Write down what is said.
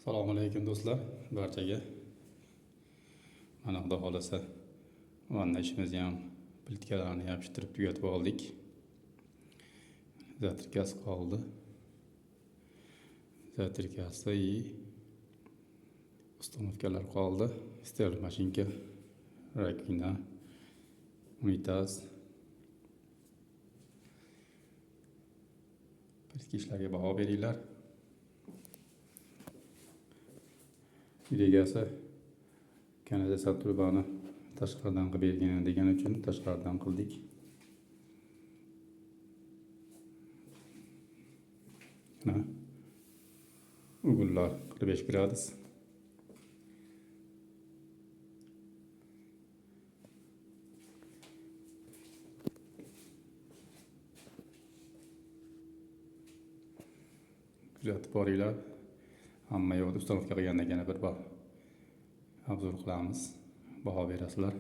Assalomu alaykum do'stlar, barchaga. Mana xudo xohlasa, vanna ishimizni ham plitkalarni yopishtirib tugatib oldik. Затрикasi qoldi. Затрикasi и установка lar qoldi. Стиральная машинка, раковина, unitaz. Plitka ishlarga baho beringlar. Uy egasi kanalizatsiya trubani tashqaridan qilib bergin degani uchun tashqaridan qildik. Mana ugullar 45 gradus. Kuzatib boringlar. Hamma yo'q установка qilgandan keyin bir bor обзор qilamiz. Baho berasizlar.